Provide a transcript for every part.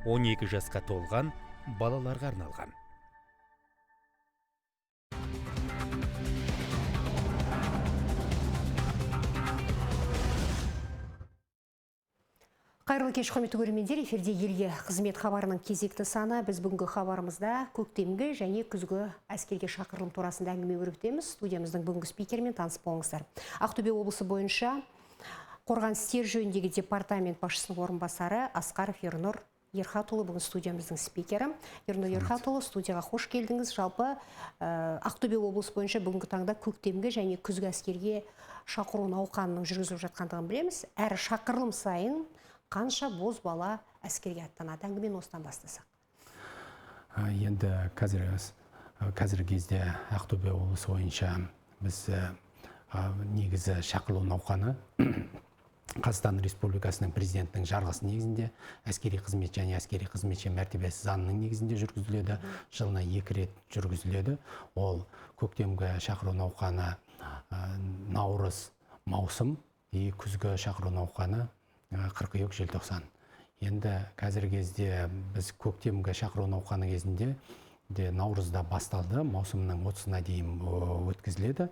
12 жасқа толған балаларға арналған. Қайырлы кеш, құрметті көрермендер, эфирде елге қызмет хабарының кезекті саны. Біз бүгінгі хабарымызда көктемгі және күзгі әскерге шақырылым турасында әңгіме өрбітеміз. Студиямыздың бүгінгі спикерімен таныс болыңыздар. Ақтөбе облысы бойынша Қорғаныс істері жөніндегі департамент басшысының орынбасары Асқаров Ернұр Ерхатұлы бүгін студиямыздың спикері. Ернұр Ерхатұлы, студияға қош келдіңіз. Жалпы Ақтөбе облысы бойынша бүгінгі таңда көктемгі және күзгі әскерге шақыру науқанының жүргізіліп жатқандығын білеміз. Әр шақырылым сайын қанша боз бала әскерге аттанады? Әңгімені осыдан бастасақ. Енді қазіргі кезде Ақтөбе облысы бойынша біз негізі шақырылу науқаны Қазақстан Республикасының президентінің жарғысы негізінде әскери қызмет және әскери қызметші мәртебесі заңының негізінде жүргізіледі. Жылына 2 рет жүргізіледі. Ол көктемгі шақыру науқаны наурыз, маусым, и күзгі шақыру науқаны қыркүйек, желтоқсан. Енді қазіргі кезде біз көктемгі шақыру науқаны кезінде де наурызда басталды, маусымның 30-на дейін өткізіледі.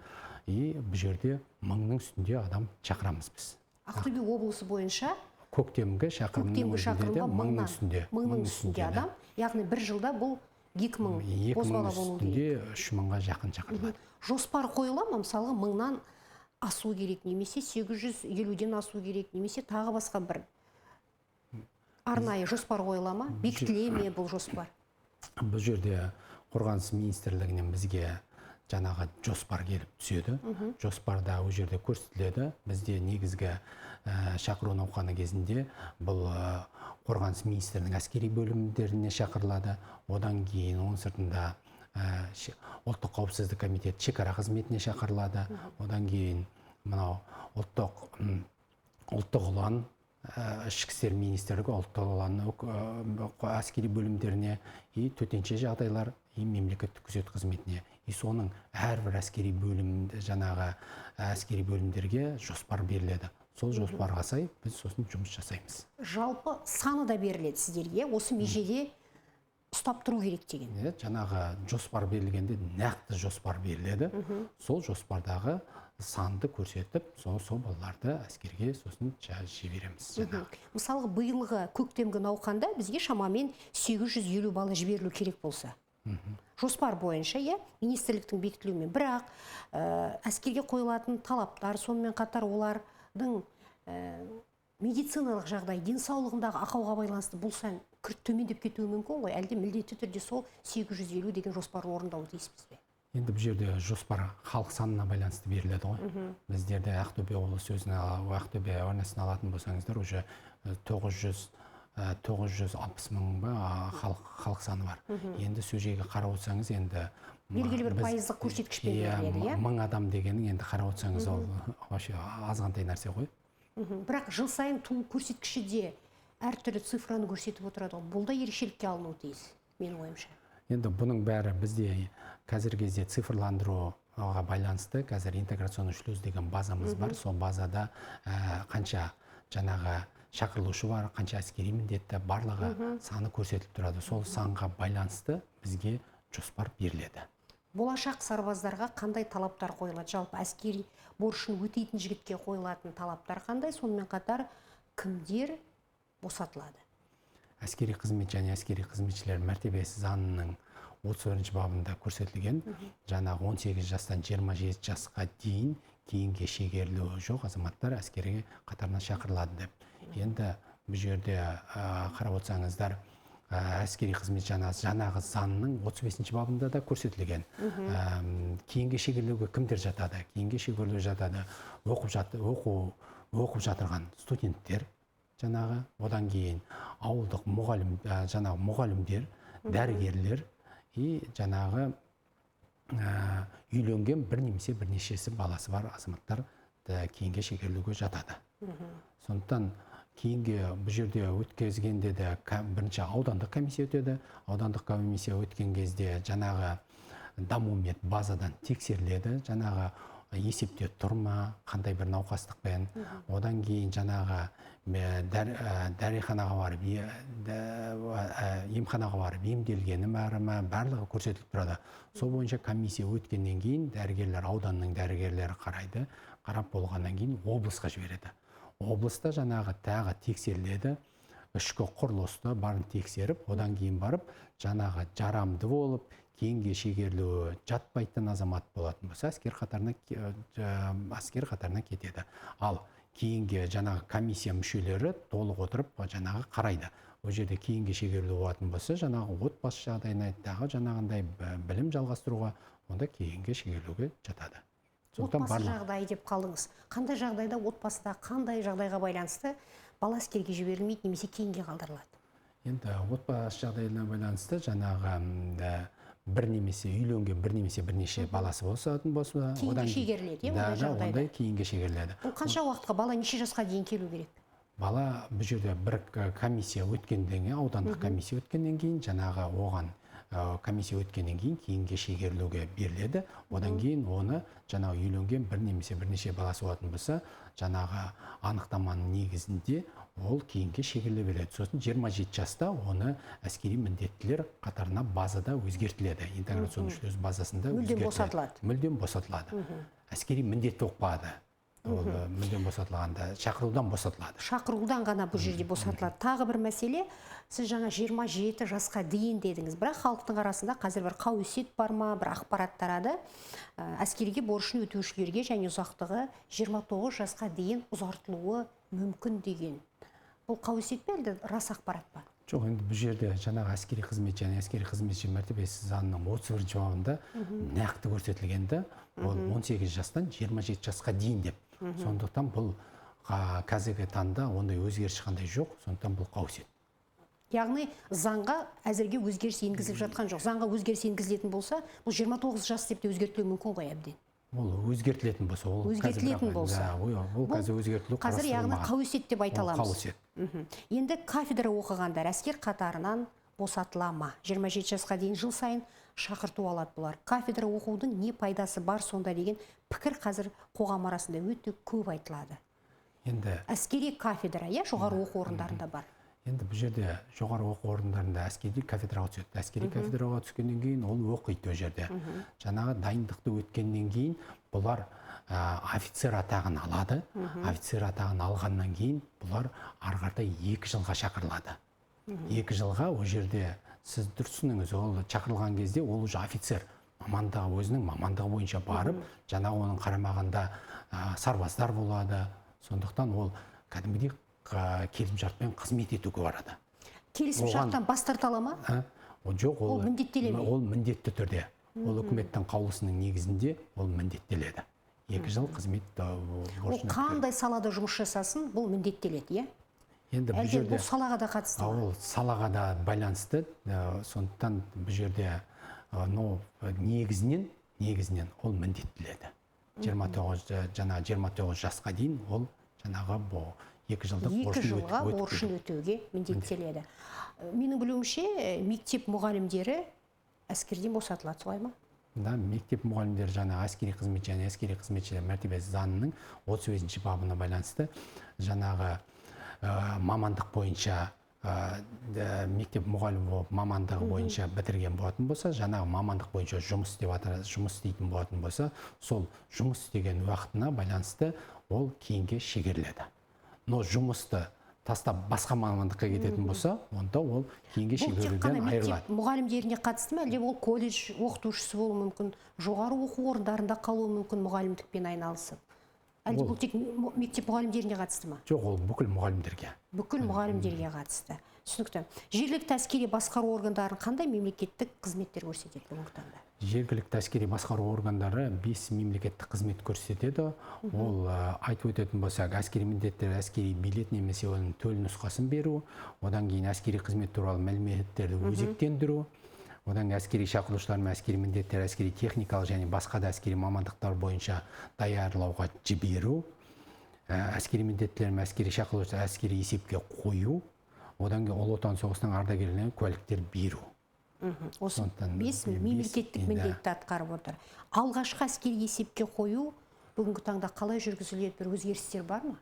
И бұл жерде мыңның үстінде адам шақырамыз біз. Ақтөбе облысы бойынша көктемгі шақырылымның өзінде де мыңның үстінде. Мыңның үстінде адам, яғни бір жылда бұл 2000 бозбала болу керек. 2000 үстінде 3000-ға жақын шақырылады. Жоспар қойыла ма? Мысалға мыңнан асу керек, немесе 850-ден асу керек, немесе тағы басқа бір арнайы жоспар қойыла ма? Бекітіле ме бұл жоспар? Бұл жерде Қорғаныс министрлігінен бізге жаңағы жоспар келіп түседі. Жоспарда ол жерде көрсетіледі. Бізде негізгі шақыру науқаны кезінде бұл Қорғаныс министрлігінің әскери бөлімдеріне шақырылады. Одан кейін оның сыртында ұлттық қауіпсіздік комитеті шекара қызметіне шақырылады. Одан кейін мынау ұлттық ұлан, ішкі істер министрлігі ұлттық ұлан әскери бөлімдеріне, и төтенше жағдайлар, и мемлекеттік күзет қызметіне. И соның әрбір әскери бөлім, жаңағы әскери бөлімдерге жоспар беріледі. Сол жоспарға сай біз сосын жұмыс жасаймыз. Жалпы саны да беріледі сіздерге, осы межеде ұстап тұру керек деген. Жаңағы жоспар берілгенде нақты жоспар беріледі. Сол жоспардағы санды көрсетіп, сол балаларды әскерге сосын жібереміз. Мысалға, биылғы көктемгі науқанда бізге шамамен 850 бала жіберілу керек болса. Жоспар бойынша, министрліктің бекітілуімен. Бірақ әскерге қойылатын талаптар, сонымен қатар олардың медициналық жағдай, денсаулығындағы ақауға байланысты бұл сан күрт төмендеп кетуі мүмкін ғой, әлде міндетті түрде сол 850 деген жоспарды орындауы тиіспіз бе? Енді бұл жерде жоспар халық санына байланысты беріледі ғой. Біздерде Ақтөбе облысы өзіне, Ақтөбе облысын алатын болсаңыздар, уже 960 мың ба халық саны бар. Енді сол жерге қарап отырсаңыз, енді белгілі бір пайыздық көрсеткішпен беріледі, иә? 1000 адам дегенің енді қарап отырсаңыз, ол вообще азғантай нәрсе ғой. Бірақ жыл сайын туу көрсеткіші де әртүрлі цифраны көрсетіп отырады ғой. Бұл да ерекшелікке алынуы тиіс, менің ойымша. Енді бұның бәрі бізде қазіргі кезде цифрландыруға байланысты. Қазір интеграционный шлюз деген базамыз бар. Сол базада қанша жаңағы шақырылушы бар, қанша әскери міндетті, барлығы саны көрсетіліп тұрады. Сол санға байланысты бізге жоспар беріледі. Болашақ сарбаздарға қандай талаптар қойылады? Жалпы әскери борышын өтейтін жігітке қойылатын талаптар қандай? Сонымен қатар кімдер босатылады? Әскери қызмет және әскери қызметшілер мәртебесі заңының 31 бабында көрсетілген, жаңағы 18 жастан 27 жасқа дейін кейінге шегерілуі жоқ азаматтар әскери қатарына шақырылады деп. Енді бұл жерде қарап отырсаңыздар, әскери қызмет жаңағы заңның 35 бабында да көрсетілген. Кейінге шегерілуге кімдер жатады? Кейінге шегерілу жатады оқып жатырған студенттер, жаңағы, одан кейін ауылдық мұғалім, жаңағы мұғалімдер, дәрігерлер и жаңағы үйленген бір немесе бірнешесі баласы бар азаматтар кейінге шегерілуге жатады. Сондықтан кейінге бұл жерде өткізгенде де бірінші аудандық комиссия өтеді. Аудандық комиссия өткен кезде жаңағы дамумед базадан тексеріледі. Жаңағы Есепте тұр ма, қандай бір науқастықпен. Одан кейін жаңағы дәріханаға барып, емханаға барып емделгені бар ма, барлығы көрсетіліп тұрады. Сол бойынша комиссия өткеннен кейін дәрігерлер, ауданның дәрігерлері қарайды, қарап болғаннан кейін облысқа жібереді. Облыста жаңағы тағы тексеріледі, ішкі құрылысты барын тексеріп, одан кейін барып жаңағы жарамды болып, кейінге шегерілуі жатпайтын азамат болатын болса, әскер қатарына кетеді. Ал кейінге жаңағы комиссия мүшелері толық отырып жаңағы қарайды. Ол жерде кейінге шегерілу болатын болса, жаңағы отбасы жағдайына, тағы жаңағындай білім жалғастыруға, онда кейінге шегерілуге жатады. Отбасы жағдайы деп қалдыңыз. Қандай жағдайда отбасыда, қандай жағдайға байланысты бала әскерге жіберілмейді немесе кейінге қалдырылады? Енді отбасы жағдайына байланысты жаңағы бір немесе үйленген, бір немесе бірнеше баласы болатын болса, кейінге шегеріледі, ондай жағдайда. Ондай кейінге шегеріледі. Бұл қанша уақытқа, бала неше жасқа дейін келу керек? Бала бұл жерде бір комиссия өткеннен кейін, аудандық комиссия өткеннен кейін, жаңағы оған комиссия өткеннен кейін кейінге шегерілуге беріледі. Одан кейін оны жаңағы үйленген бір немесе бірнеше баласы болатын болса, жаңағы анықтаманың негізінде ол кейінге шегеріле береді. Сосын 27 жаста оны әскери міндеттілер қатарына базада өзгертіледі. Интеграционный шлюз базасында мүлдем босатылады. Мүлдем босатылады. Әскери міндетті болып қалады. Ол мүлдем босатылғанда, шақырудан босатылады. Шақырудан ғана бұл жерде босатылады. Тағы бір мәселе, сіз жаңа 27 жасқа дейін дедіңіз, бірақ халықтың арасында қазір бір қауесет бар ма, бір ақпарат тарады. Әскерге борышын өтеушілерге және ұзақтығы 29 жасқа дейін ұзартылуы мүмкін деген. Бұл қауесет пе, әлде рас ақпарат па? Жоқ, енді бұл жерде жаңағы әскери қызмет және әскери қызметші мәртебесі заңының 31-ші бабында нақты көрсетілгенді, ол 18 жастан 27 жасқа дейін деп. Сондықтан бұл қазіргі таңда ондай өзгеріс ешқандай жоқ, сондықтан бұл қауесет. Яғни заңға әзірге өзгеріс енгізіліп жатқан жоқ. Заңға өзгеріс енгізілетін болса, бұл 29 жас деп те өзгертілуі мүмкін ғой әбден. Ол өзгертілетін болса, ол өзгертілетін болса. Ол қазір өзгертілу қазір, яғни қауесет деп айта аламыз. Қауесет. Енді кафедра оқығандар әскер қатарынан босатыла ма? 27 жасқа дейін жыл сайын шақырту алады бұлар. Кафедра оқудың не пайдасы бар сонда деген пікір қазір қоғам арасында өте көп айтылады. Енді әскери кафедра, иә, жоғары оқу орындарында бар. Енді бұл жерде жоғары оқу орындарында әскери кафедраға түседі. Әскери кафедраға түскеннен кейін ол оқиды ол жерде. Жаңағы дайындықты өткеннен кейін бұлар офицер атағын алады. Офицер атағын алғаннан кейін бұлар ары қаратай 2 жылға шақырылады. 2 жылға ол жерде сіз дұрыс түсініңіз, ол шақырылған кезде ол уже офицер, мамандығы, өзінің мамандығы бойынша барып, жаңағы оның қарамағында сарбаздар болады. Сондықтан ол кәдімгідей келісімшартпен қызмет етуге барады. Келісімшарттан бас тарта ала ма? Жоқ, ол міндеттеле ме? Ол міндетті түрде. Ол үкіметтің қаулысының негізінде ол міндеттеледі. 2 жыл қызмет борышын. Ол қандай салада жұмыс жасасын, бұл міндеттеледі, иә? Енді бұл жерде бұл салаға да қатысты ма? Ол салаға да байланысты. Сондықтан бұл жерде негізінен ол міндеттеледі. 29 жасқа дейін ол жаңағы бұл 2 жылдық 2 жылға борышын өтеуге міндеттеледі. Менің білуімше, мектеп мұғалімдері әскерден босатылады, солай ма? Да, мектеп мұғалімдері жаңа әскери қызмет және әскери қызметшілер мәртебесі заңының 35-ші бабына байланысты жаңағы мамандық бойынша мектеп мұғалімі болып мамандығы бойынша бітірген болатын болса, жаңағы мамандық бойынша жұмыс істеп жатыр, жұмыс істейтін болатын болса, сол жұмыс істеген уақытына байланысты ол кейінге шегеріледі. Но жұмысты тастап басқа мамандыққа кететін болса, онда ол кейінге шегерілуден айырылады. Мұғалімдеріне қатысты ма, әлде ол колледж оқытушысы болуы мүмкін, жоғары оқу орындарында қалуы мүмкін мұғалімдікпен айналысып? Әлде бұл тек мектеп мұғалімдеріне қатысты ма? Жоқ, ол бүкіл мұғалімдерге. Бүкіл мұғалімдерге қатысты. Түсінікті. Жергілікті әскери басқару органдары қандай мемлекеттік қызметтер көрсетеді бүгінгі таңда? Жергілікті әскери басқару органдары 5 мемлекеттік қызмет көрсетеді. Ол айтып өтетін болсақ, әскери міндеттер, әскери билет немесе оның төл нұсқасын беру, одан кейін әскери қызмет туралы мәліметтерді өзектендіру, одан кейін әскери шақырылушылар мен әскери міндеттер, әскери техникалық және басқа да әскери мамандықтар бойынша даярлауға жіберу, әскери міндеттер мен әскери шақырылушылар әскери есепке қою, одан кейін Ұлы Отан соғысының ардагерлеріне куәліктер беру. Осы 5 мемлекеттік міндетті атқарып отыр. Алғашқы әскери есепке қою Бүгінгі таңда қалай жүргізіледі, бір өзгерістер бар ма?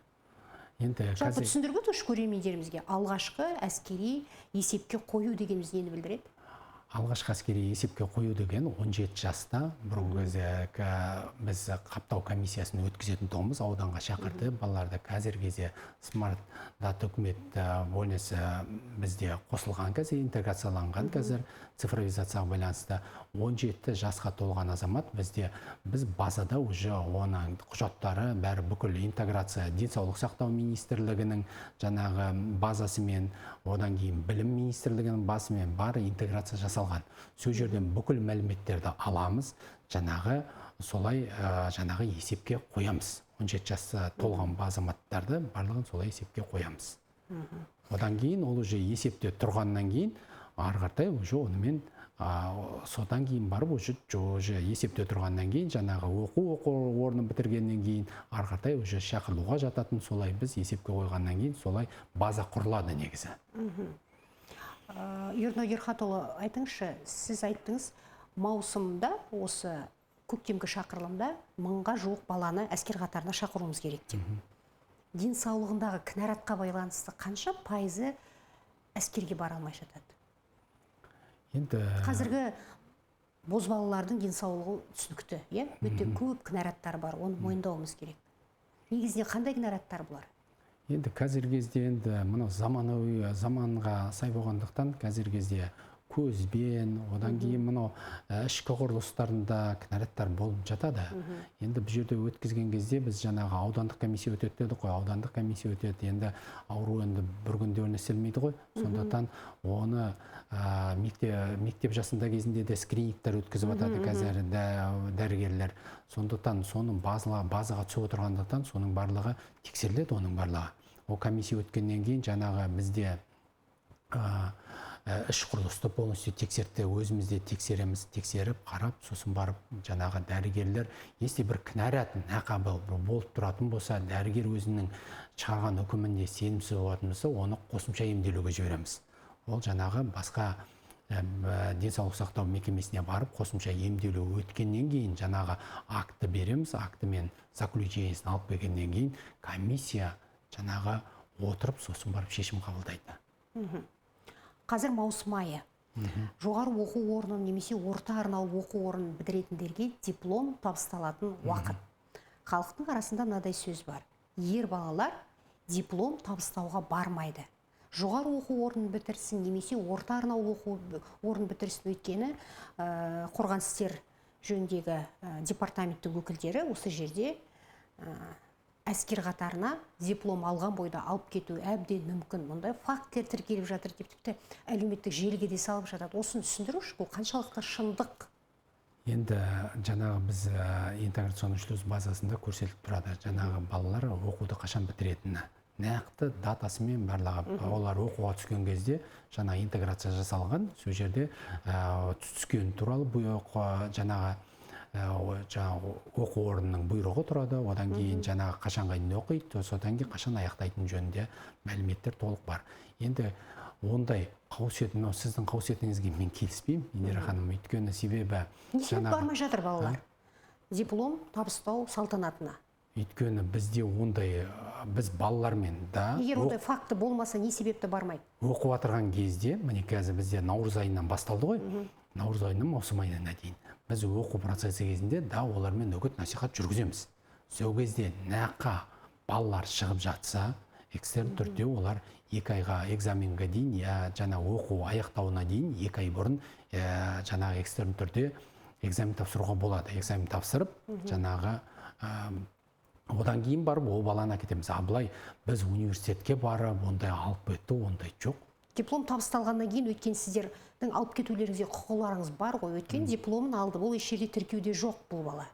Енді жалпы түсіндіріп өтіңізші көрермендерімізге, алғашқы әскери есепке қою дегеніміз нені білдіреді? Алғашқы әскери есепке қою деген 17 жаста бұрынғы кезде біз қаптау комиссиясын өткізетін тұғынбыз, ауданға шақырды балаларды. Қазіргі кезде смарт дата үкімет бөлінісі бізде қосылған, қазір интеграцияланған, қазір цифровизацияға байланысты 17 жасқа толған азамат бізде, біз базада уже оның құжаттары бәрі бүкіл интеграция денсаулық сақтау министрлігінің жаңағы базасымен, одан кейін білім министрлігінің базасымен бәрі интеграция жасалған. Сол жерден бүкіл мәліметтерді аламыз, жаңағы солай жаңағы есепке қоямыз. 17 жасқа толған азаматтарды барлығын солай есепке қоямыз. Одан кейін ол уже есепте тұрғаннан кейін ары қаратай уже онымен содан кейін барып уже есепте тұрғаннан кейін жаңағы оқу орнын бітіргеннен кейін ары қаратай уже шақырылуға жататын, солай біз есепке қойғаннан кейін солай база құрылады негізі. Ернұр Ерхатұлы, айтыңызшы, сіз айттыңыз, маусымда осы көктемгі шақырылымда 1000-ға жуық баланы әскер қатарына шақыруымыз керек деп. Денсаулығындағы кінәратқа байланысты қанша пайызы әскерге бара алмай жатады? Енді қазіргі бозбалалардың денсаулығы түсінікті, иә? Өте көп кінәраттар бар, оны мойындауымыз керек. Негізінде қандай кінәраттар бұлар? Енді қазіргі кезде енді мынау заманауи заманға сай болғандықтан қазіргі кезде көзбен, одан кейін мынау ішкі құрылыстарында кінәраттар болып жатады. Енді бұл жерде өткізген кезде біз жаңағы аудандық комиссия өтеді дедік қой, аудандық комиссия өтеді. Енді ауру енді бір күнде өнестірілмейді ғой. Сондықтан оны мектеп жасында кезінде де скринингтер өткізіп жатады қазір дәрігерлер. Сондықтан соның базаға түсіп отырғандықтан соның барлығы тексеріледі, оның барлығы. Ол комиссия өткеннен кейін жаңағы бізде іш құрылысты полностью тексертті, өзіміз де тексереміз, тексеріп, қарап, сосын барып жаңағы дәрігерлер, если бір кінәрат нақабы болып тұратын болса, дәрігер өзінің шығарған үкімінде сенімсіз болатын болса, оны қосымша емделуге жібереміз. Ол жаңағы басқа денсаулық сақтау мекемесіне барып қосымша емделу өткеннен кейін жаңағы акті береміз, акті мен заключениесін алып келгеннен кейін комиссия жаңағы отырып сосын барып шешім қабылдайды. Қазір маусым айы. Жоғары оқу орнын немесе орта арнаулы оқу орнын бітіретіндерге диплом табысталатын уақыт. Халықтың арасында мынадай сөз бар. Ер балалар диплом табыстауға бармайды. Жоғары оқу орнын бітірсін немесе орта арнаулы оқу орнын бітірсін, өйткені қорғаныс істер жөніндегі департаменттің өкілдері осы жерде әскер қатарына диплом алған бойда алып кету әбден мүмкін. Мұндай фактілер тіркеліп жатыр деп тіпті әлеуметтік желіге де салып жатады. Осыны түсіндіріңізші, бұл қаншалықты шындық? Енді жаңағы біз интеграционный шлюз базасында көрсетіліп тұрады. Жаңағы балалар оқуды қашан бітіретіні, нақты датасымен барлығы. Олар оқуға түскен кезде жаңа интеграция жасалған, сол жерде түскен туралы жаңағы оқу орнының бұйрығы тұрады, одан кейін жаңағы қашанға дейін оқиды, содан кейін қашан аяқтайтын жөнінде мәліметтер толық бар. Енді ондай қауесет, сіздің қауесетіңізге мен келіспеймін, Индира ханым, өйткені себебі не себеп бармай жатыр балалар диплом табыстау салтанатына? Өйткені бізде ондай, біз балалармен да егер ондай факті болмаса, не себепті бармайды? Оқып отырған кезде, міне қазір бізде наурыз айынан басталды ғой, наурыз айынан маусым айына дейін біз оқу процесі кезінде да олармен үгіт насихат жүргіземіз. Сол кезде нақа балалар шығып жатса, экстерн түрде олар 2 айға экзаменге дейін, жаңа оқу аяқтауына дейін 2 ай бұрын жаңағы экстерн түрде экзамен тапсыруға болады. Экзамен тапсырып, жаңағы одан кейін барып ол баланы әкетеміз. А былай біз университетке барып ондай алып кетті, ондай жоқ. Диплом табысталғаннан кейін, өйткені сіздердің алып кетулеріңізге құқыларыңыз бар ғой, өйткені дипломын алды, бұл еш жерде тіркеуде жоқ бұл бала.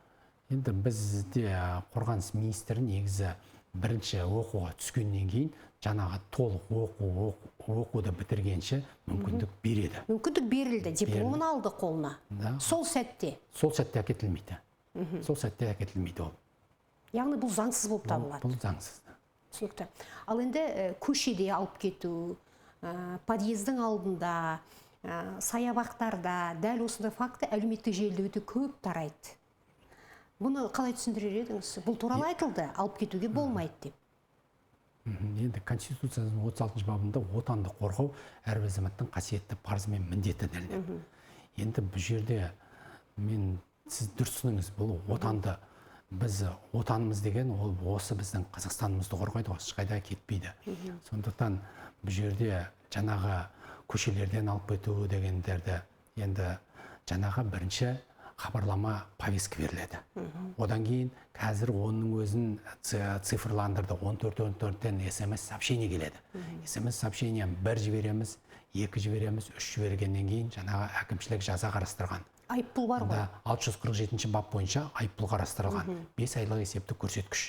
Енді бізде қорғаныс министрі негізі бірінші оқуға түскеннен кейін жаңағы толық оқуды бітіргенше мүмкіндік береді. Мүмкіндік берілді, дипломын алды қолына. Сол сәтте? Сол сәтте әкетілмейді. Сол сәтте әкетілмейді ол. Яғни бұл заңсыз болып табылады. Бұл заңсыз. Түсінікті. Ал енді көшеде алып кету, подъездің алдында, саябақтарда дәл осындай факті әлеуметтік желіде өте көп тарайды. Бұны қалай түсіндірер едіңіз? Бұл туралы айтылды, алып кетуге болмайды деп. Енді Конституцияның 36 бабында отанды қорғау әрбір азаматтың қасиетті парызы мен міндеті делінеді. Енді бұл жерде мен сіз дұрыс түсініңіз, бұл отанды біз отанымыз деген ол осы біздің Қазақстанымызды қорғайды ғой, ешқайда кетпейді. Сондықтан бұл жерде жаңағы көшелерден алып кету дегендерді енді жаңағы бірінші хабарлама, повестка беріледі. Одан кейін қазір оның өзін цифрландырды. 14 14-тен СМС сообщение келеді. СМС сообщение бір жібереміз, екі жібереміз, үш жібергеннен кейін жаңағы әкімшілік жаза қарастырған. Айыппұл бар ғой. Да, 647 бап бойынша айыппұл қарастырылған. 5 айлық есептік көрсеткіш.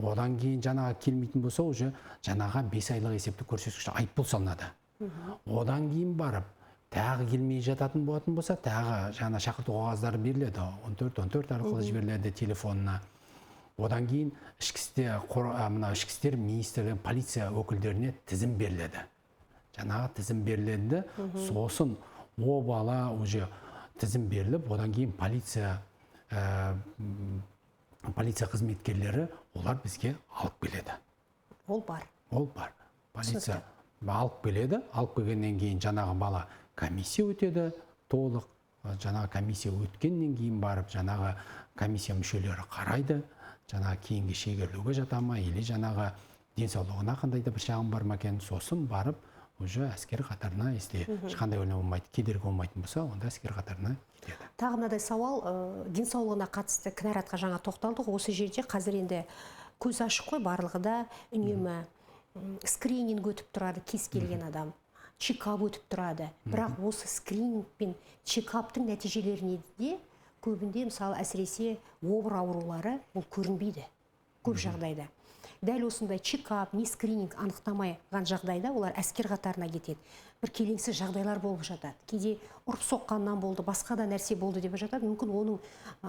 Одан кейін жаңағы келмейтін болса, уже жаңағы 5 айлық есептік көрсеткіш айыппұл салынады. Одан кейін барып тағы келмей жататын болатын болса, тағы жаңа шақырту қағаздары беріледі. 14 14 арқылы жіберіледі телефонына. Одан кейін ішкі істер мына ішкі істер министрлігі, полиция өкілдеріне тізім беріледі. Жаңағы тізім беріледі, сосын о бала уже тізім беріліп, одан кейін полиция қызметкерлері олар бізге алып келеді. Ол бар. Ол бар. Полиция алып келеді. Алып келгеннен кейін жаңағы бала комиссия өтеді толық. Жаңағы комиссия өткеннен кейін барып жаңағы комиссия мүшелері қарайды, жаңағы кейінгі шегерілуге жата ма или жаңағы денсаулығына қандай да бір шағым бар ма екен. Сосын барып уже әскер қатарына, если ешқандай не болмайды, кедергі болмайтын болса, онда әскер қатарына кетеді. Тағы мынадай сауал, денсаулығына қатысты кінәратқа жаңа тоқталдық. Осы жерде қазір енді көз ашық қой барлығы да, үнемі скрининг өтіп тұрады кез келген адам, чекап өтіп тұрады. Бірақ осы скрининг пен чекаптың нәтижелеріне де көбінде, мысалы, әсіресе обыр аурулары, ол көрінбейді көп жағдайда. Дәл осындай чекап не скрининг анықтамаған жағдайда олар әскер қатарына кетеді. Бір келеңсіз жағдайлар болып жатады. Кейде ұрып соққаннан болды, басқа да нәрсе болды деп жатады. Мүмкін, оның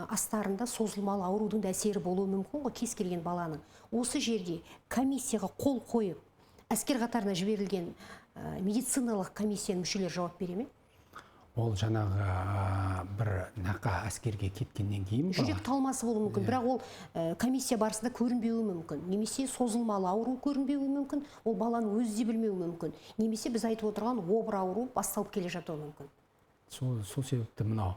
астарында созылмалы аурудың да әсері болуы мүмкін ғой кез келген баланың. Осы жерде комиссияға қол қойып, әскер қатарына жіберілген медициналық комиссияның мүшелері жауап бере ме? Ол жаңағы бір нақа әскерге кеткеннен кейін бала- Жүрек талмасы болуы мүмкін, бірақ ол комиссия барысында көрінбеуі мүмкін немесе созылмалы ауру көрінбеуі мүмкін, ол баланың өзі де білмеуі мүмкін, немесе біз айтып отырған обыр ауру басталып келе жатуы мүмкін. Сол себепті мынау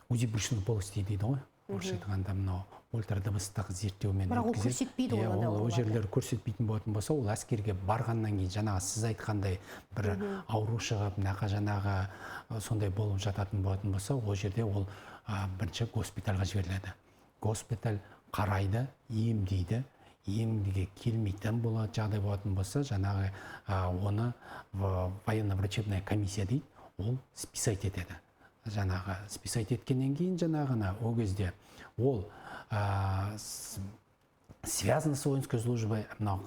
УЗИ брюшной полости дейді ғой орысша айтқанда, мынау ультрадыбыстық зерттеумен Бірақ ол өткізеді. көрсетпейді ғой Иә, ондай ол ауруларды. жерлер көрсетпейтін болатын болса, ол әскерге барғаннан кейін жаңағы сіз айтқандай бір ауру шығып, нақа жаңағы сондай болып жататын болатын болса, ол жерде ол бірінші госпитальға жіберіледі. Госпиталь қарайды, емдейді. Емге келмейтін болады жағдай болатын болса, жаңағы оны военно-врачебная комиссия дейді, ол списать етеді. Жаңағы списать еткеннен кейін жаңағыны ол кезде ол связано с воинской службой, мынау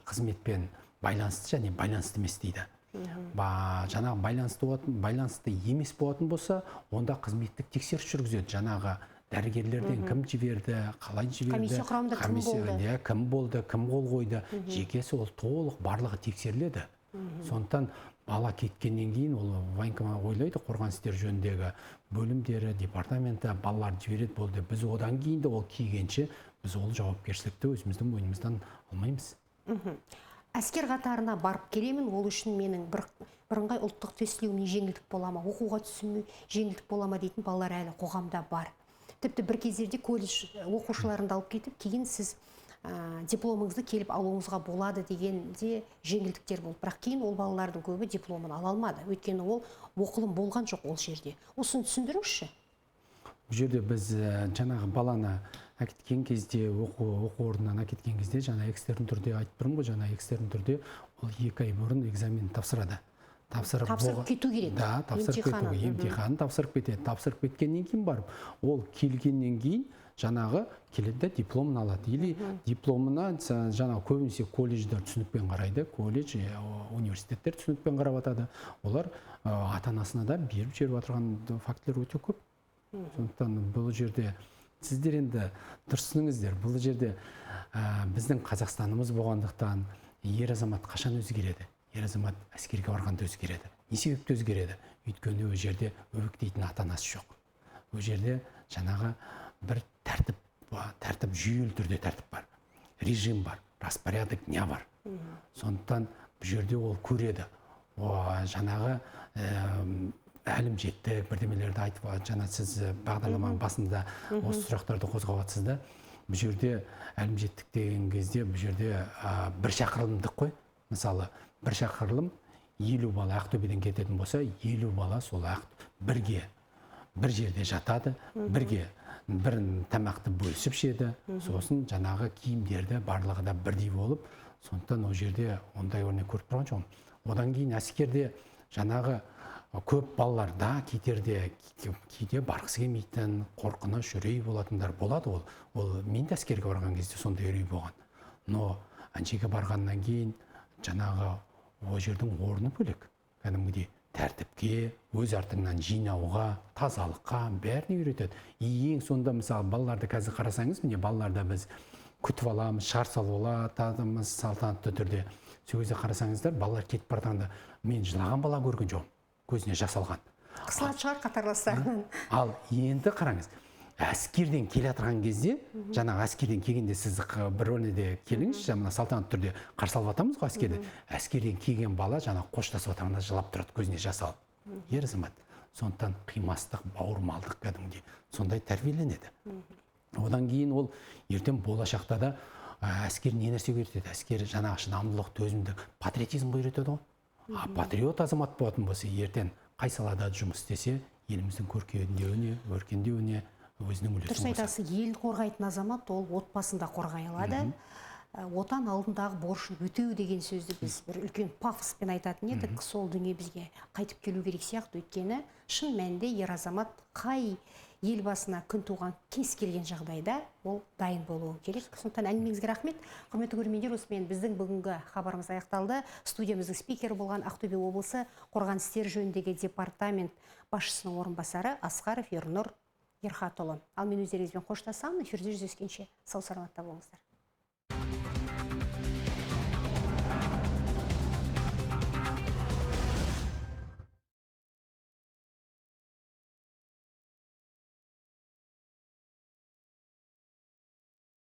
қызметпен байланысты және байланысты емес дейді. Жаңағы байланысты болатын, байланысты емес болатын болса, онда қызметтік тексеріс жүргізеді. Жаңағы дәрігерлерден кім жіберді, қалай жіберді, Комиссия құрамында кім комиссия- болды? Иә, кім болды, кім қол қойды, жекесі, ол толық барлығы тексеріледі. Сондықтан бала кеткеннен кейін ол военкомат ойлайды, қорғаныс істері жөніндегі бөлімдері, департаменті балаларды жібереді, болды. Біз одан кейін де ол келгенше біз ол жауапкершілікті өзіміздің мойнымыздан алмаймыз. Әскер қатарына барып келемін, ол үшін менің бір бірыңғай ұлттық тестілеуіме жеңілдік бола ма, оқуға түсуіме жеңілдік бола ма дейтін балалар әлі қоғамда бар. Тіпті бір кездерде колледж оқушыларын да алып кетіп, кейін сіз дипломыңызды келіп алуыңызға болады деген де жеңілдіктер болды. Бірақ кейін ол балалардың көбі дипломын ала алмады, өйткені ол оқылым болған жоқ ол жерде. Осыны түсіндіріңізші. Бұл жерде біз жаңағы баланы әкеткен кезде, оқу орнынан әкеткен кезде, жаңа экстерн түрде айтып тұрмын ғой, жаңа экстерн түрде ол 2 ай бұрын экзамен тапсырады. Тапсырып, Тапсырып кету керек. Да, тапсырып кету, Емтиханын. емтиханын тапсырып кетеді. Тапсырып кеткеннен кейін барып, ол келгеннен кейін жаңағы келеді да дипломын алады. Или дипломына жаңағы көбінесе колледждер түсінікпен қарайды, колледж, университеттер түсінікпен қарап жатады. Олар ата анасына да беріп жіберіп жатырған фактілер өте көп. Сондықтан бұл жерде сіздер енді дұрыс түсініңіздер, бұл жерде біздің Қазақстанымыз болғандықтан, ер азамат қашан өзгереді? Ер азамат әскерге барғанда өзгереді. Не себепті өзгереді? Өйткені ол жерде өбектейтін ата анасы жоқ. Ол жерде жаңағы бір тәртіп, жүйелі түрде тәртіп бар, режим бар, распорядок дня бар. Сондықтан бұл жерде ол көреді. Жаңағы әлімжеттік бірдемелерді айтып, жаңа сіз бағдарламаның басында осы сұрақтарды қозғап жатсыз да. Бұл жерде әлімжеттік деген кезде бұл жерде бір шақырылымдық қой. Мысалы, бір шақырылым 50 бала Ақтөбеден кететін болса, 50 бала сол бірге бір жерде жатады, бірге бір тамақты бөлісіп ішеді, сосын жаңағы киімдерді барлығы да бірдей болып, сондықтан ол жерде ондай өрнек көріп тұрған жоқпын. Одан кейін әскерде жаңағы көп балаларда кетерде кейде барғысы келмейтін, қорқыныш, үрей болатындар болады. Ол мен де әскерге барған кезде сондай үрей болған. Но әншеге барғаннан кейін жаңағы ол жердің орны бөлек. Кәдімгідей тәртіпке, өз артыңнан жинауға, тазалыққа бәріне үйретеді. Ең соңында мысалы балаларды қазір қарасаңыз, міне балаларды біз күтіп аламыз, шар салып аламыз салтанатты түрде. Сол кезде қарасаңыздар, балалар кетіп бара жатқанда мен жылаған бала көрген жоқпын, көзіне жас алған. Қысылатын шығар қатарластарынан. Ал енді қараңыз, әскерден келе жатқан кезде, жаңағы әскерден келгенде сіз бір өрнеде келіңізші, мына салтанатты түрде қарсы алып жатамыз ғой әскерде. Әскерден келген бала жаңағы қоштасып жатқанда жылап тұрады, көзіне жас алып. Ер азамат. Сондықтан қимастық, бауырмалдық кәдімгідей сондай тәрбиеленеді. Одан кейін ол ертең болашақта да әскер не нәрсеге үйретеді? Әскер жаңағы шыдамдылық, төзімдік, патриотизмге үйретеді ғой. А патриот азамат болатын болса, ертең қай салада жұмыс істесе, еліміздің көркеюіне, өркендеуіне өзінің үлесін Дұрыс қосады. айтасыз, ел қорғайтын азамат ол отбасында қорғай алады. Отан алдындағы борышын өтеу деген сөзді біз бір үлкен пафоспен айтатын едік. Сол дүние бізге қайтып келу керек сияқты. Өйткені шын мәнінде ер азамат қай ел басына күн туған кез келген жағдайда ол дайын болуы керек. Сондықтан әңгімеңізге рахмет. Құрметті көрермендер, осымен біздің бүгінгі хабарымыз аяқталды. Студиямыздың спикері болған Ақтөбе облысы Қорғаныс істері жөніндегі департамент басшысының орынбасары Асқаров Ернұр Ерхатұлы. Ал мен өздеріңізбен қоштасамын. Эфирде жүздескенше сау саламатта болыңыздар.